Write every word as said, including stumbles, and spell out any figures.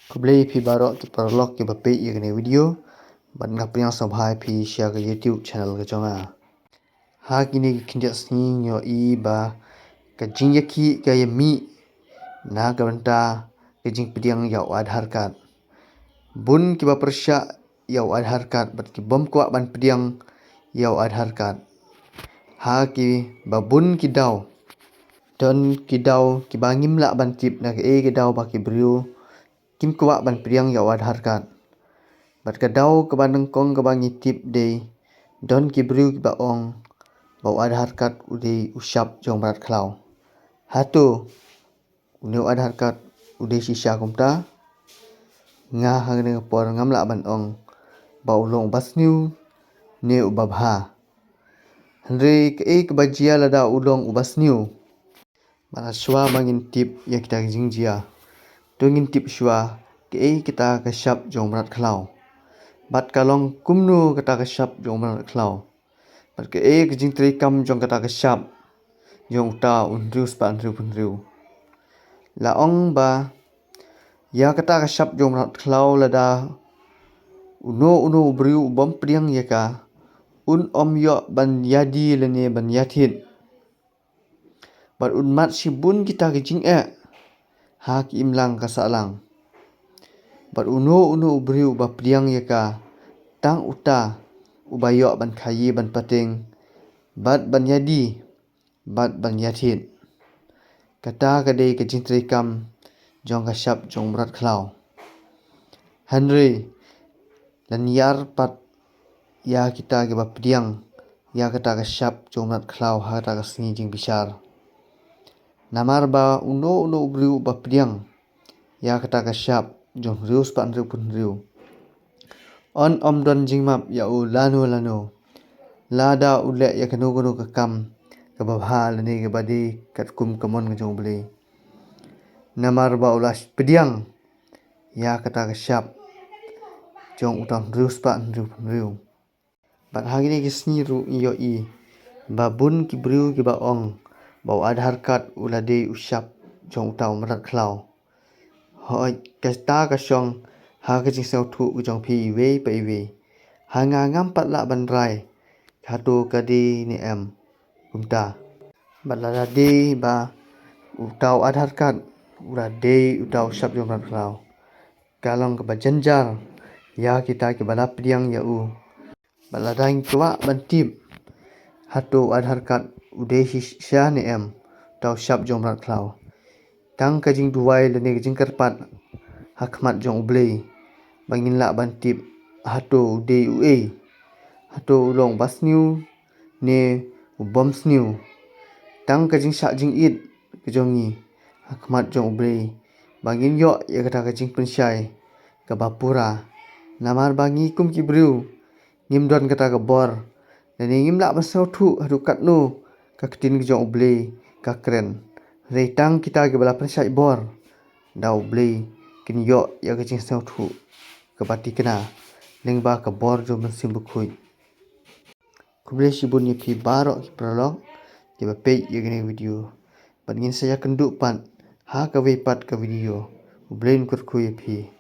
Khublei ïa phi baroh ki paralok kiba peit ïa kane ka video. Bad nga pdiang sngewbha ïa phi sha ka YouTube channel ka jong nga. Ha kine ki khyndiat sngi ngi ïohi ba ka jingïakhih ka ïamih na ka bynta ka jingpdiang ïa u Aadhaar card. Bun kiba pyrshah ïa u Aadhaar card bad ki bym kwah ban pdiang ïa u Aadhaar card. Ha kiba bun ki daw, don ki daw kiba ngim lah ban tip na kaei ka daw ba ki briew kim kwah ban pdiang ïa u Aadhaar card. Bad ka daw kaba nyngkong kaba ngi tip dei, don ki briew kiba ong ba u Aadhaar card u dei u shap jong u mrad khlaw. Hato une u Aadhaar card u dei shisha kumta? Nga ha kane ka por ngam lah ban ong ba u long uba sniew ne uba bha. Hynrei kaei kaba jia lada u long uba sniew? Bad shuwa ba ngin tip ïa kita ki jingjia, to ngin tip shuwa kaei kata ka shap jong u mrad khlaw. Bad ka long kumno kata ka shap jong u mrad khlaw? Bad kaei ka jingtreikam jong kata ka shap jong uta u hynriew spah hynriew phew hynriew? La ong ba ïa kata ka shap jong u mrad khlaw, lada uno uno u briew u bym pdiang ïa ka, un ym ïoh ban ïadie lane ban ïathied. Bad un mad shibun kita ki jingeh ha ki imlang ka sahlang. Bad uno uno u briew uba pdiang ïa ka, tang uta uba ïoh ban khaïi ban pateng bad ban ïadie bad ban ïathied. Kata ka dei ka jingtreikam jong ka shap jong u mrad khlaw. Hynrei la ngi ïar pat ïa kita kiba pdiang ïa kata ka shap jong u mrad khlaw ha kata ka sngi jingbishar. Namar ba uno uno u briew uba pdiang ïa kata ka shap jong u hynriew spah hynriew phew hynriew, un ym don jingmap ïa u lano lano lada u leh ïa kano kano ka kam kaba bha lane kaba dei katkum ka mon ka jong U Blei. Namar ba u la pdiang ïa kata ka shap jong uta u hynriew spah hynriew phew hynriew. Bad ha kine ki sngi ruh ngi ïohi ba bun ki briew kiba ong ba u Aadhaar card u la dei u shap jong uta u mrad khlaw. Hooid, kata ka shong ha ka jingsngewthuh ka jong phi iwei pa iwei. Ha nga ngam pat lah ban rai hato ka dei ne em kumta. Bad lada dei ba uta u Aadhaar card u la dei uta u shap jong u mrad khlaw, ka long kaba jynjar ïa kita kiba la pdiang ïa u. Bad lada ngi kwah ban tip hato u Aadhaar card u dei shisha ne em uta u shap jong u mrad khlaw, tang ka jingduwai lane ka jingkyrpad ha khmat jong U Blei ba ngin lah ban tip hato u dei uei, hato u long uba sniew ne u bym sniew. Tang ka jingshah jingit ka jong ngi ha khmat jong U Blei ba ngin ïoh ïa kata ka jingpynshai kaba pura. Namar ba ngi kum ki briew ngim don kata ka bor lane ngim lah ban sngewthuh haduh katno ka ktien ka jong U Blei ka kren. Hynrei tang kita kiba la pynshait bor da U Blei kin ïoh ïa ka jingsngewthuh kaba thikna lyngba ka bor jong u Mynsiem Bakhuid. Khublei shibun ïa phi baroh ki paralok kiba peit ïa kane ka video. Bad ngin sa ïakynduh pat ha kawei pat ka video. U Blei un kyrkhu ïa phi.